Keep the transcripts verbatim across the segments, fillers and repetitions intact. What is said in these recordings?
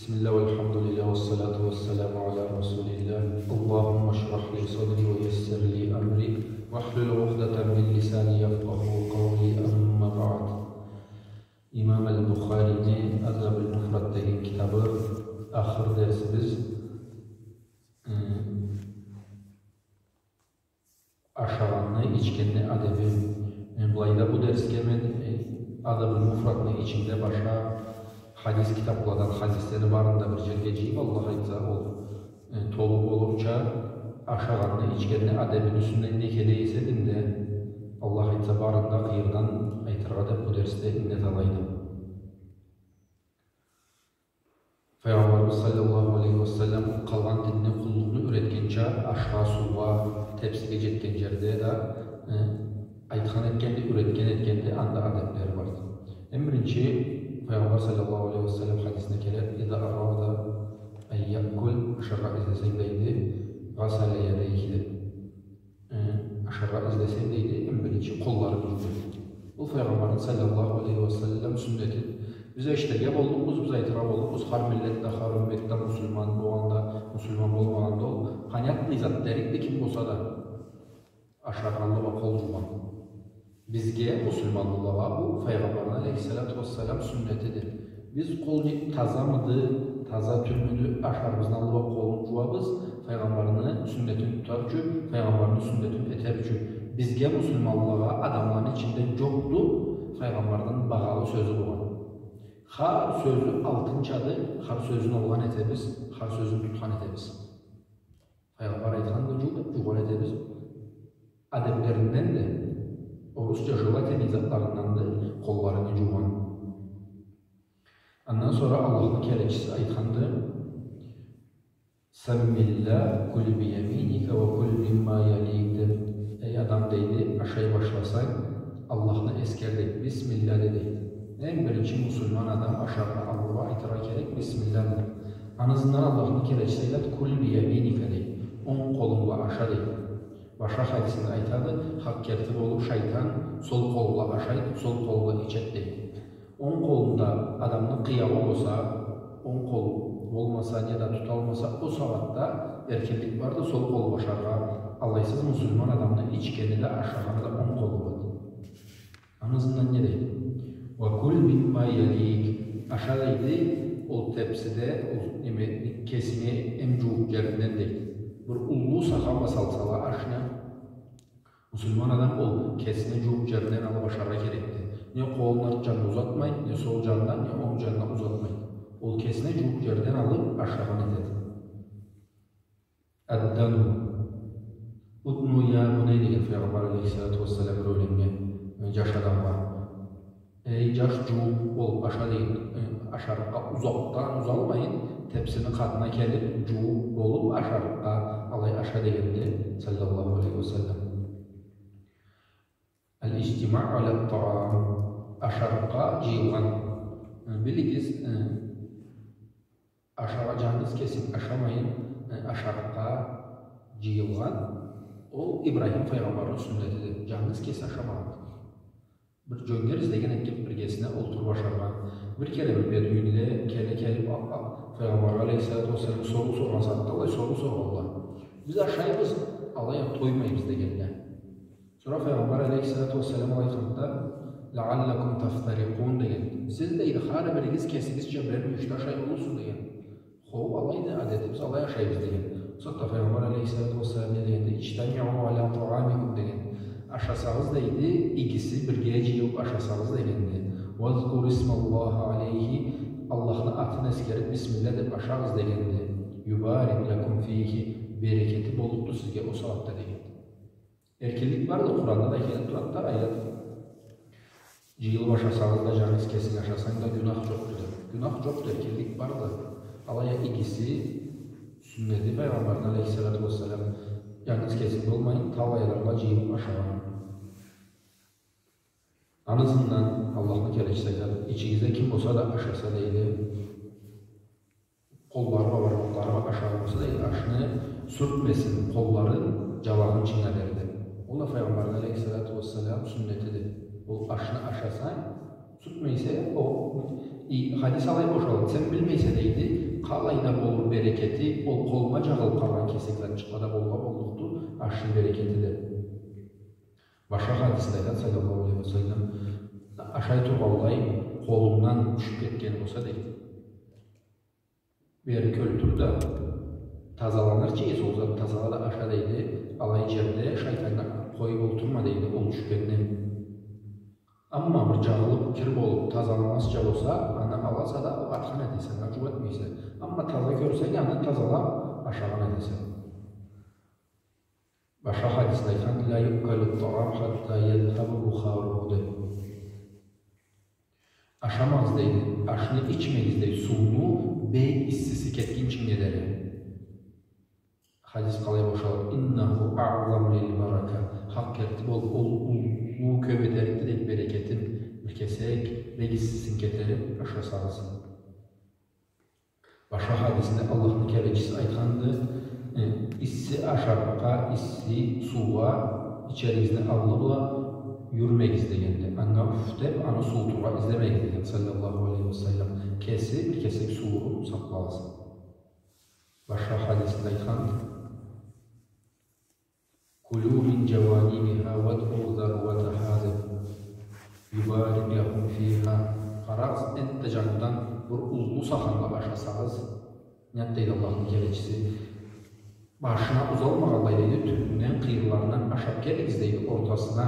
بسم الله والحمد لله والصلاة والسلام على رسول الله. اللهم اشرح لي صدري ويسر لي أمري واحلل عقدة من لساني يفقهوا قولي. أما بعد. Имам аль-Бухарини Адаб аль-Муфрад деген китабы, ахыр дерсибиз. Э, ашагъанны, ичгенни адеби. Э, былайда бу дерсге мен, э, Адаб аль-Муфрадны ичинде башха хадис китапладан хадислени барын да бир джерге джыйыб, Аллах айтса, ол, э, толу болурча, ашагъанны, ичгенни адебини юсюнден не келе эсе динде, Аллах айтса, барын да къыйырдан айтыргъа деб бу дерсде иннет ала эдим. Файгъамбарыбыз саллаллаху алейхи ва саллам къалгъан динни, къуллукъну юретгенча, ашха, суугъа, тепсиге джетген джерде да, э, айтхан этгенди, юретген этгенди, анда адеблери барды. Эм биринчи, Файгъамбар саллаллаху алейхи ва саллам хадисинде келеди: «Иза арада ан яъкула», ашаргъа излесенг, дейди, «гъасала ядайхи», деб. Э, ашаргъа излесенг, дейди, эм биринчи къолларынгы джуу. Бу Файгъамбарны саллаллаху алейхи ва саллам сюннети. Биз эшитирге боллукъбуз, биз айтыргъа боллукъбуз, хар миллетде, хар умметде, муслиман болгъанда, муслиман болмагъанда, ол понятный зат, дерикди ким болса да, ашаргъанлы бла къол джуугъан. Бизге, муслиманлылагъа, бу Файгъамбарны алейхиссалату вассалам сюннетиди. Биз къол джу-, тазамыды, таза тюлмюдю, ашарыбызны аллы бла къолун джууабыз, Файгъамбарны сюннетин тутар ючюн, Файгъамбарны сюннетин этер ючюн. Бизге, муслиманлагъа, адамланы ичинде джокъду Файгъамбарны багъалы сёзю болгъан. Хар сёзю алтынчады, хар сёзюн алгъан этебиз, хар сёзюн тутхан этебиз. Файгъамбар айтханды, джу-, джуугъан этебиз. Адеблеринденди, орусча желательный затларынданды къолларынгы джуугъан. Андан сора Аллахны келечиси айтханды: «Саммиллях, куль бияминика ва куль мимма ялик», — деб. Эй адам, дейди, ашай башласанг, Аллахны эскер, дейди. Бисмиллях де, дейди. Эм биринчи муслиман адам ашаргъа аллы бла айтыргъа керек, бисмиллях, дейди. Аны ызындан Аллахны келечиси айтады: «Куль бияминика», — дейди. Онг къолунг бла аша, дейди. Башха хадисинде айтады, хакъ керти болуб, шайтан сол къол бла ашайды, сол къол бла ичеди, дейди. Онг къолунда адамны къыяуу болса, онг къол болмаса, неда туталмаса, ол сагъатда эркинлик барды сол къол бла ашаргъа. Алайсыз муслиман адамны ичгени да, ашагъаны да онг къолу бла. Аны ызындан не дейди? «Ва куль мимма ялик». Аша, дейди, ол тепсиде, ол, неме, кесинге эм джууукъ джеринден, дейди. Бир уллу саха бла салсала ашны, муслиман адам ол кесине джууукъ джеринден алыб ашаргъа керекди. Не къолун арт джанына узатмай, не сол джанына, не онг джанына узатмай. Ол кесине джууукъ джеринден алыб ашагъан этеди. «Аддану». «Удну я бунай», — деген Файгъамбар алейхиссалату вассалам бир ёленнге, э, джаш адамгъа. «Эй, джаш, джууукъ болуб аша», — деген, э, ашарыкъгъа узакъдан узалмайын, тепсини къатына келиб, джууукъ болуб ашарыкъгъа алай аша дегенди, саллаллаху алейхи ва саллам. «Аль-иджтимау аля т-таам». Ашарыкъгъа джыйылгъан. Э, билигиз, э, ашагъа-, джангыз кесинг ашамайын, э, ашарыкъгъа джыйылгъан, ол Ибрахим файгъамбарны сюннетиди. Джангыз кеси ашамагъан. Бир джёнгер излеген этгенди биргесине олтуруб ашаргъа. Бир кере бир бедуинле келе келиб, а, а, Файгъамбаргъа алейхиссалату вассалам соруу соргъан сагъатда алай соруу соргъанла: «Биз ашайбыз, алай а тоймайбыз», — дегенле. Сора Файгъамбар алейхиссалату вассалам алай айтханды: «Лааллакум тафтарикъун», — деген. «Сиз, — дейди, — хар биригиз кесигизча бирер мюйюшде ашай болурсуз», — деген. «Хоу, алайды, адетибиз, алай ашайбыз», — деген. Сора Файгъамбар алейхиссалату вассалам не дегенди? «Иджтамиу аля таамикум», — деген. «Ашасагъыз, — дейди, — игиси бирге джыйылыб ашасагъыз», — дегенди. «Вазкуру исмаллахи алейхи», Аллахны атын эскериб, бисмиллях деб ашагъыз дегенди. «Юбарик лакум фихи», берекети боллукъду сизге ол сагъатда дегенди. Эркинлик барды, Къуранда да келиб турады да аят. Джыйылыб ашасагъыз да, джангыз кесинг ашасанг да, гюнах джокъду деб. Гюнах джокъду, эркинлик барды. Алай а игиси, сюннети Файгъамбарны алейхиссалату вассалам, джангыз кесинг болмайын, талай адамла джыйылыб ашагъан. Аны ызындан Аллахны келечиси айтады, ичигизде ким болса да ашаса, дейди, къоллары бла, бармакълары бла ашагъан болса, дейди, ашны сюртмесин къолларын, джалагъынчынга дери. Ол да Файгъамбарны алейхиссалату вассалам сюннетиди. Ол ашны ашаса, сюртмейсе, ол, и, хадис алай бошалады. Сен билмейсе, дейди, Къалайда болур берекети, ол къолума джагъылыб къалгъан кесек затчыкълада болургъа боллукъду ашны берекети да. Башха хадисинде айтады, саллаллаху алейхи ва саллам, ашай тургъанлай къолунгдан тюшюб кетген болса, дейди, бери кёлтюр да, тазаланырча эсе ол зат, тазала да аша, дейди, алай джерде шайтаннга къоюб олтурма, дейди, ол тюшгенни. Амма бир джагъылыб, кир болуб, тазаланмазча болса, аны аласа да атхан этесе, анга джукъ этмейсе. Амма таза кёрсенг, аны тазалаб ашагъан этесе. Башха хадисде айтхан: «لا يؤكل الطعام حتى يذهب بخاره», — деб. Ашамагъыз, дейди, ашны ичмегиз, дейди, сууну бек иссиси кетгинчинге дери. Хадис къалай бошалады: «إنه أعظم للبركة». Хакъ керти болуб, ол уллу кёб этерикди, дейди, берекетин, бир кесек бек иссисин кетериб ашасагъыз. Башха хадисинде Аллахны келечиси айтханды, э, исси ашарыкъгъа, исси суугъа ичеригизни аллы бла юрмегиз дегенди. Анга уф деб, аны суутургъа излемегиз деген, саллаллаху алейхи ва саллам. Кеси бир кесек сууун сакълагъыз. Башха хадисинде айтханды: «كلوا من جوانبها وادعوا ذروتها», — деб, «يبارك لكم فيها». Къарагъыз, энтда джанындан бир уллу саханла ашасагъыз, не дейди Аллахны келечиси? Башына узалмагъанлай, дейди, тюбюнден, къыйырларындан ашаб келигиз, дейди, ортасына.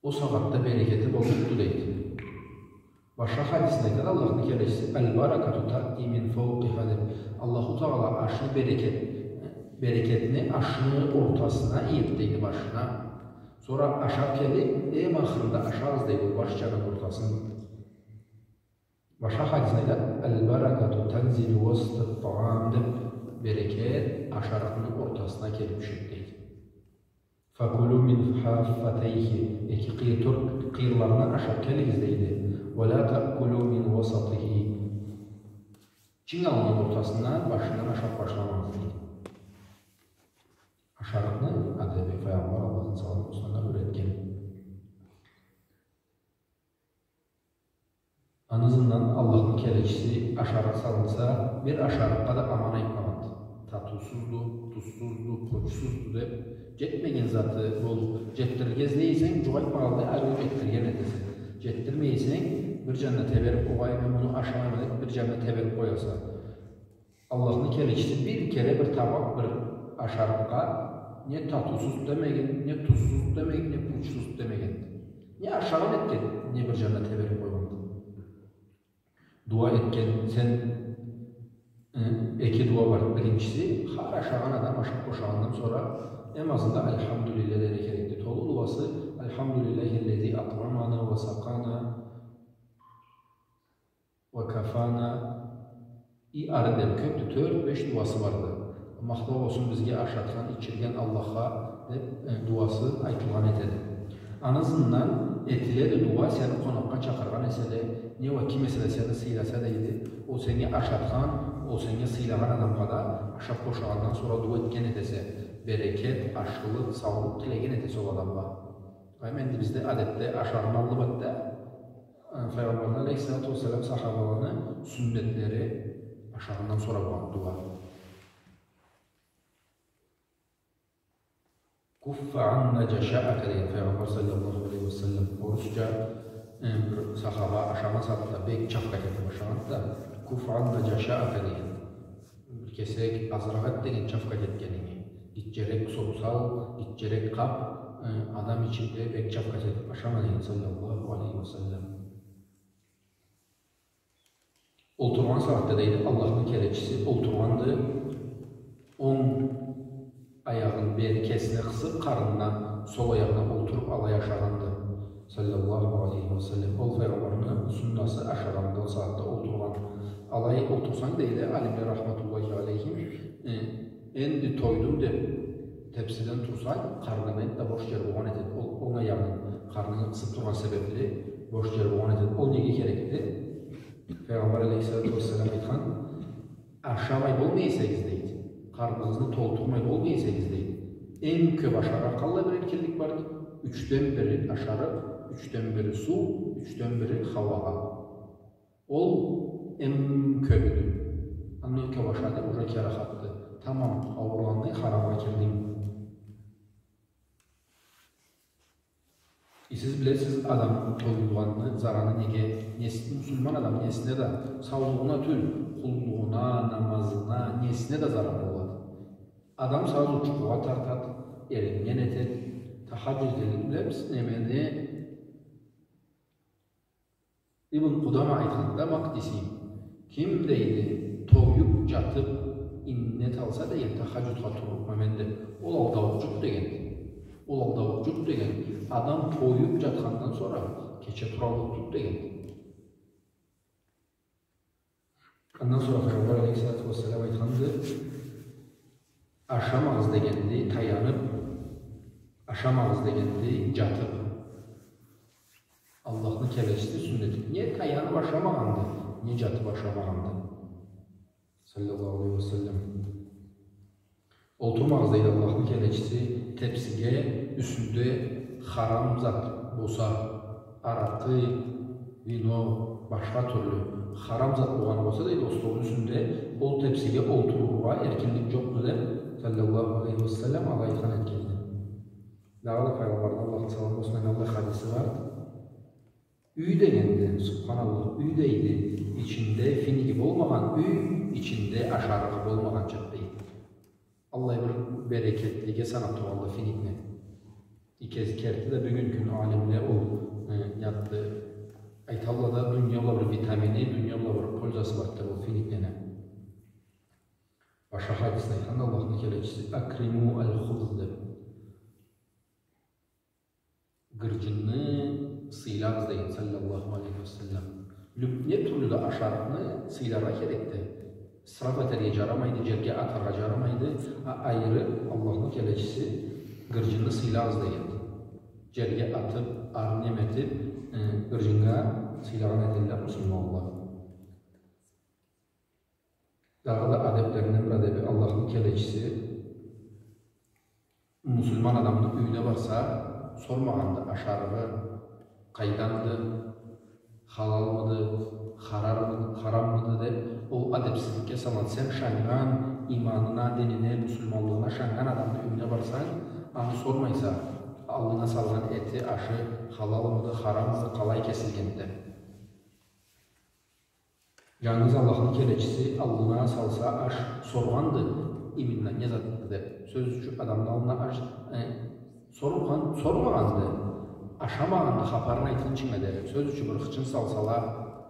Ол сагъатда берекети боллукъду, дейди. Башха хадисинде айтады Аллахны келечиси: «البركة تأتي من فوقها», — деб. Аллаху Тагъала ашны берекет, берекетни ашны ортасына иеди, дейди, башына. Сора ашаб келиб, эм ахырында ашагъыз, дейди, ол баш джанын ортасын. Башха хадисинде айтады: «البركة تنزل وسط الطعام», — деб, берекет ашарыкъны ортасына келиб тюшеди, дейди. «فكلوا من حافتيه», эки къыйы-, тёрт къыйырларындан ашаб келигиз, дейди. «ولا تأكلوا من وسطه». Чынг аллындан, ортасындан, башындан ашаб башламагъыз, дейди. Ашарыкъны адеби Пайгъамбар, Аллахны саламы болсун анга, юретген. Аны ызындан Аллахны келечиси ашарыкъ салынса, бир ашарыкъгъа да аман айтмагъанды. Татыусузду, тузсузду, пурчсузду деб, джетмеген заты болуб, джетдирирге излей эсенг, джукъ айтмагъанлай, ариу джетдирген этесе. Джетдирмей эсенг, бир джанына тебериб, огъай, мен муну ашамайма деб, бир джанына тебериб къояса. Аллахны келечиси бир кере бир табакъ, бир ашарыкъгъа не татыусуз демеген, не тузсуз демеген, не пурчсуз демеген. Не ашагъан этген, не бир джанына тебериб къойгъанды. Дуа этген, сен, э, эки дуа бар. Биринчиси, хар ашагъан адам ашаб бошагъандан сора эм азында «Альхамдулиллях» дерге керекди. Толу дуасы: «الحمد لله الذي أطعمنا وسقانا وكفانا». И ары дери кёбдю, тёрт-беш дуасы барды. Махтау болсун бизге ашатхан, ичирген Аллахха деб, э, дуасы айтылгъан этеди. Аны ызындан этиледи дуа, сени къонакъгъа чакъыргъан эсе да, не уа ким эсе да сени сыйласа, дейди. Ол сеннге ашатхан, ол сеннге сыйлагъан адамгъа да ашаб бошагъандан сора дуа этген этесе, берекет, ашхылыкъ, саулукъ тилеген этесе ол адамгъа. Эм энди бизде адетде ашардан аллы бла да, э, Пайгъамбарны алейхиссалату уассалам, сахабаланы сюннетлери ашагъандан сора болгъан дуа. «كف عنا جشاءك», — деген Пайгъамбар саллаллаху алейхи ва саллам. Орусча, э, бир сахаба ашама сагъатда бек чавкать этиб ашагъанды да, «كف عنا جشاءك» деген. Бир кесек азыракъ эт деген чавкать этгенинги. Гитчерек сомсал, гитчерек къаб, э, адам ичинде бек чавкать этиб ашама деген, саллаллаху алейхи ва саллам. Олтургъан сагъатда, дейди, Аллахны келечиси олтургъанды, онг аягъын бери кесине къысыб, къарнына, сол аягъына олтуруб, алай ашагъанды. Саллаллаху алейхи ва саллам. Ол Пайгъамбарны суннасы ашагъанды ол сагъатда олтургъан. Алай олтурсанг, дейди алимле, рахматуллахи алейхим, э, энди тойдум деб, тепсиден турсанг, къарнынг энтда бош джер болгъан этеди. Ол онг аягъынг къарнынгы къысыб тургъан себебли бош джер болгъан этеди. Ол неге керекди? Пайгъамбар алейхиссалату уассалам айтхан: «Ашамай болмай эсегиз, — дейди, — къарныгъызны толтурмай болмай эсегиз, — дейди, — энг кёб ашаргъа къаллай бир эркинлик барды: ючден бири ашарыкъ, ючден бири суу, ючден бири хауагъа». Ол эм кёбюдю. Андан кёб ашады, уже керахатды. Тамам, аурланды, харамгъа кирди. Э, сиз билесиз, адам тоюлгъанны зараны неге, нес-, муслиман адам несине да, саулугъуна тюл, къуллугъуна, намазына, несине да заран болады. Адам сразу джукъугъа тартады, эринген этеди, тахаджуд этеди, билемисиз, немени, Ибн Къудама айтханды, Макъдиси, ким, дейди, тоюб, джатыб, иннет алса, деген, тахаджудха турлукъма мен деб, ол алдаукъчуду, деген. Ол алдаукъчуду, деген. Адам тоюб джатхандан сора кече тураллыкъ тюлдю, деген. Андан сора Пайгъамбар алейхиссалату уассалам айтханды, ашамагъыз дегенди таяныб, ашамагъыз дегенди джатыб. Аллахны келечиси сюннети. Не таяныб ашамагъанды, не джатыб ашамагъанды. Саллаллаху алейхи ва саллам. Олтурмагъыз, дейди Аллахны келечиси, тепсиге, юсюнде харам зат болса, аракъы, вино, башха тюрлю харам зат болгъаны болса, дейди, ол столну юсюнде, ол тепсиге олтурургъа эркинлик джокъду, деб, саллаллаху алейхи ва саллам, алай айтхан этгенди. Дагъыда Пайгъамбардан, Аллахны саламы болсун, аллай хадиси бар. Юй дегенди, субханаллах, юй дейди, ичинде финиги болмагъан, юй ичинде ашарыгъы болмагъанча, дейди. Аллай бир берекетлиге санаб тургъанды финикни. Иги керти да бюгюн кюн алимле ол, э, затны айталла да, дуния бла бир витамини, дуния бла бир пользасы барды ол финиклени. Башха хадисде айтханды Аллахны келечиси, «Акриму аль-хубз», деб. Гырджынны сыйлагъыз, деген, саллаллаху алейхи ва саллам. Люб-, не тюрлю да ашарыкъны сыйларгъа керекди. Исраф этерге джарамайды, джерге атаргъа джарамайды. А айры Аллахны келечиси гырджынны сыйлагъыз, деген. Джерге атыб, ары неме этиб, э, гырджыннга сыйлагъан этелле муслиманла. Дагъыда адеблеринден бир адеби, Аллахны келечиси муслиман адамны юйюне барса, сормагъанды ашарыгъы къайданды, халалмыды, харам-, хараммыды деб, ол адебсизликге саналады. Сен ышаннган, иманына, динине, муслиманлыгъына ышаннган адамны юйюне барсанг, аны сормайса, аллынга салгъан эти, ашы халалмыды, хараммыды, къалай кесилгенди деб. Джангыз Аллахны келечиси аллына салса аш, соргъанды, именно не затды деб. Сёз ючюн, адамны аллына аш, э, соргъан, сормагъанды, ашамагъанды, хапарын айтхынчынга дери. Сёз ючюн, бир хычын салсала,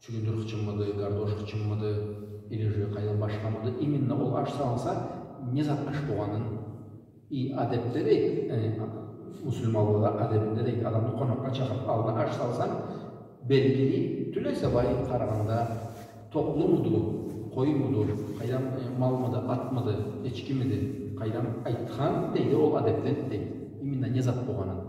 чюгюндюр хычынмыды, гардош хычынмыды, или же къайдан башхамыды, именно ол аш салынса, не зат аш болгъанын, и адебде дейик, э, муслиманлыкъда адебинде дейик, адамны къонакъгъа чакъырыб, аллына аш салсанг, белгили тюл эсе, былай къарагъанда, токълумуду, къоймуду, къайдан, э, малмыды, атмыды, эчкимиди, къайдан айтхан, дейди, ол адебден, дейди. Именно не зат болгъанын.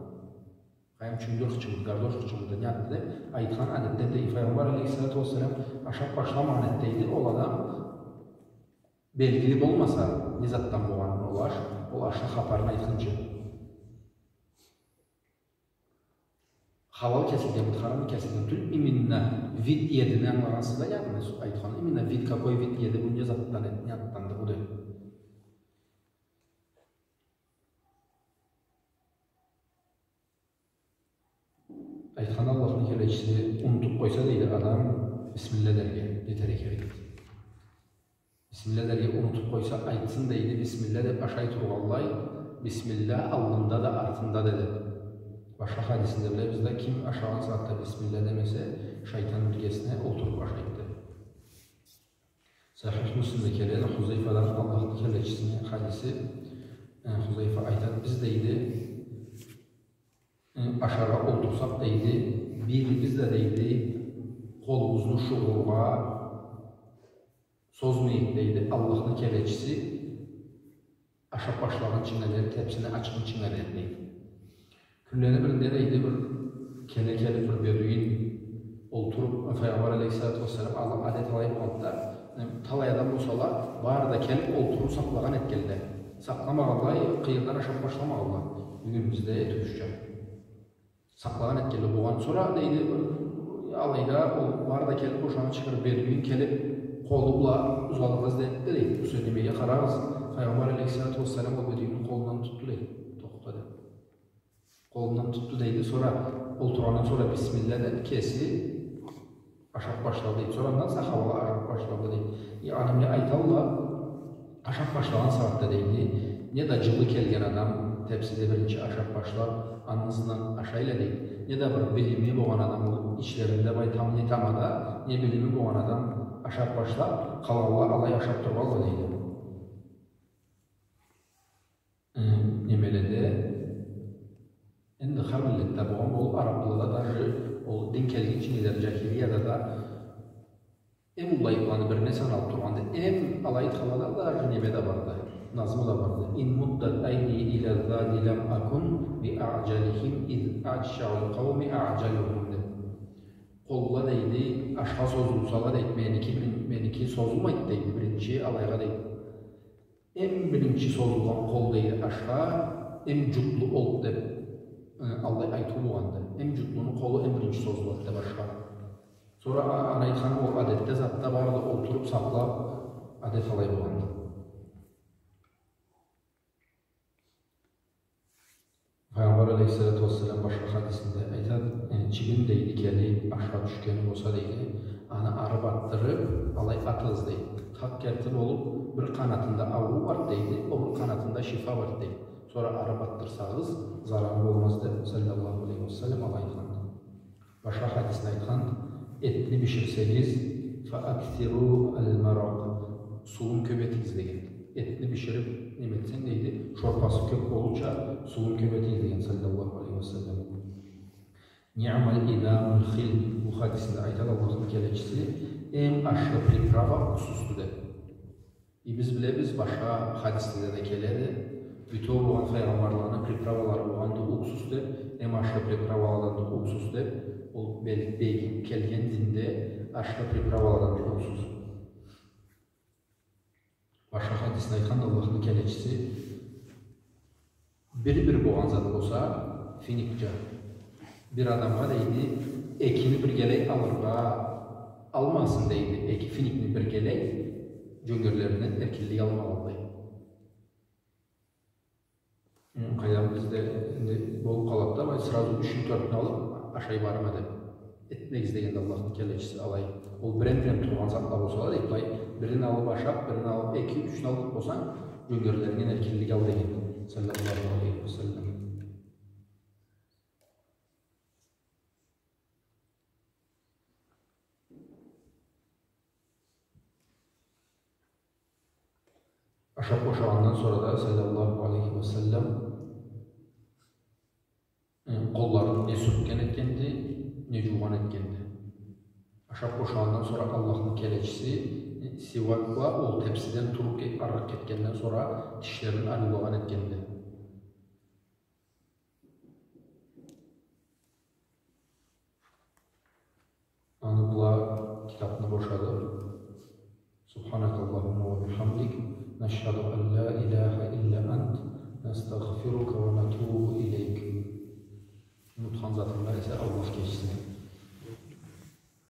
Къайдан, чюгюндюр хычынмыды, гардош хычынмыды, не затды деб айтхан адебден, дейди. Файгъамбар алейхиссалату уассалам ашаб башламагъан эди, дейди, ол адам белгили болмаса, не затдан болгъанын ол аш, ол ашны хапарын айтхынчы. Халал кесилгенми, харам кесилгенми, тюл, именно вид едини ангылагъансыз да, яни, айтхан, именно вид, какой вид еды, бу не затдан эди, не затданды бу деб. Айтхан Аллахны келечиси, унутуб къойса, дейди, адам бисмилла дерге, не этерге керек. Бисмилла дерге унутуб къойса, айтсын, дейди, бисмилла деб ашай тургъанлай, бисмилла аллында да, артында да деб. Башха хадисинде билебиз да, ким ашагъан сагъатда бисмилла демесе, шайтан биргесине олтуруб ашайды деб. Сахих Муслимде келеди, Хузайфадан, Аллахны келечисини хадиси, э, Хузайфа айтады, биз, дейди, э, ашаргъа олтурсакъ, дейди, бирибиз да, дейди, къолубузну шугъургъа созмайыкъ, дейди, Аллахны келечиси ашаб башлагъынчынга дери, тепсини ачхынчынга дери, дейди. Кюнлени биринде, дейди, бир келе келиб, бир бедуин олтуруб, Файгъамбар алейхиссалату уассалам, ала-, адет алай болгъанды да, э, талай адам болсала, бары да келиб олтуруб сакълагъан этгенле. Сакъламагъанлай, къыйындан ашаб башламагъанла. Бюгюн бизде этиучюча. Сакълагъан этгенле болгъан. Сора, дейди, бир Алайда ол бары да келиб, бошаны чыгъарыб, бедуин келиб, къолу бла узалыргъа изледиле, дейди. Бу сёз немеге къарагъыз, Файгъамбар алейхиссалату уассалам ол бедуинни къолундан тутду, дейди. Тохта, деб. Къолундан тутду, дейди. Сора олтургъандан сора бисмилла деб, кеси ашаб башлады, дейди. Сора андан сахабала ашаб башлады, дейди. Э, аны мени айталла, ашаб башлагъан сагъатда, дейди, не да джылы келген адам тепсиде биринчи ашаб башлаб, аны ызындан ашайла, дейди. Не да бир билими болгъан адам, ол ичлеринде бай там-, не тамада, не билими болгъан адам ашаб башлаб, къалгъанла алай ашаб тургъанла, дейди. Э, немеледе, энди хар миллетде болгъан, ол араблада, даже ол дин келгинчи неда, джахилияда да, эм уллу айыбланы бирине саналыб тургъанды. Эм алай айтханлада да неме да барды, назму да барды. «إن مدت أيدي إلى الذات لم أكن بأعجلهم إذ أجشع القوم أعجلهم», деб. Къолла, дейди, ашха созулсала, дейди, меники, меники созулмайды, дейди, биринчи алайгъа, дейди. Эм биринчи созулгъан къол, дейди, ашха, эм джутлу олду деб, э, алай айтыу болгъанды. Эм джутлуну къолу эм биринчи созулады деб ашха. Сора а-, аны айтхан, ол адетде затда барды, олтуруб сакълаб, адет алай болгъанды. Файгъамбар алейхиссалату уассалам башха хадисинде айтады, э, чибин, дейди, келиб ашха тюшгени болса, дейди, аны ары батдырыб, алай атыгъыз, дейди. Хакъ керти болуб, бир къанатында ауруу барды, дейди, ол бир къанатында шифа барды, дейди. Сора ары батдырсагъыз, зарары болмаз, деб, саллаллаху алейхи ва саллам, алай айтханды. Башха хадисде айтхан, этни биширсегиз, «فأكثروا المرق», суун кёб этигиз деген. Этни бишириб, неме этсенг, дейди, шорпасы кёб болурча суун кёб этигиз деген, саллаллаху алейхи ва саллам. «نعم الإدام الخل», бу хадисинде айтады Аллахны келечиси, эм ашхы приправа уксусду деб. Э, биз билебиз, башха хадиследе да келеди. Бютеу болгъан файгъамбарланы приправалары болгъанды уксус деб, эм ашхы приправаладанды уксус деб, ол бел-, бегиб келген динде ашхы приправаладанды уксус. Башха хадисде айтханды Аллахны келечиси, бир-бир болгъан зат болса, финикча, бир адамгъа, дейди, экини биргелей алыргъа алмасын, дейди, эки финикни биргелей, джёнгерлеринден эркинлик алмагъанлай. М, къайдам, бизде энди болуб къалады да, былай сразу ючню, тёртню алыб, ашай барма деб. Этмегиз дегенди Аллахны келечиси алай. Ол бирем-бирем тургъан затла болса да, дейди, былай, бирин алыб ашаб, бирин алыб, эки, ючню аллыкъ болсанг, джёнгерлерингден эркинлик ал дегенди, саллаллаху алейхи ва саллам. Ашаб бошагъандан сора да, саллаллаху алейхи ва саллам, э, къолларын не сюртген этгенди, не джуугъан этгенди. Ашаб бошагъандан сора Аллахны келечиси, э, сивак бла ол тепсиден туруб кет-, ары кетгенден сора тишлерин ариулагъан этгенди. Аны бла китабны бошадыкъ. سبحانك اللهم وبحمدك، نشهد أن لا إله إلا أنت، نستغفرك ونتوب إليك. Унутхан затым бар эсе, Аллах кечсин.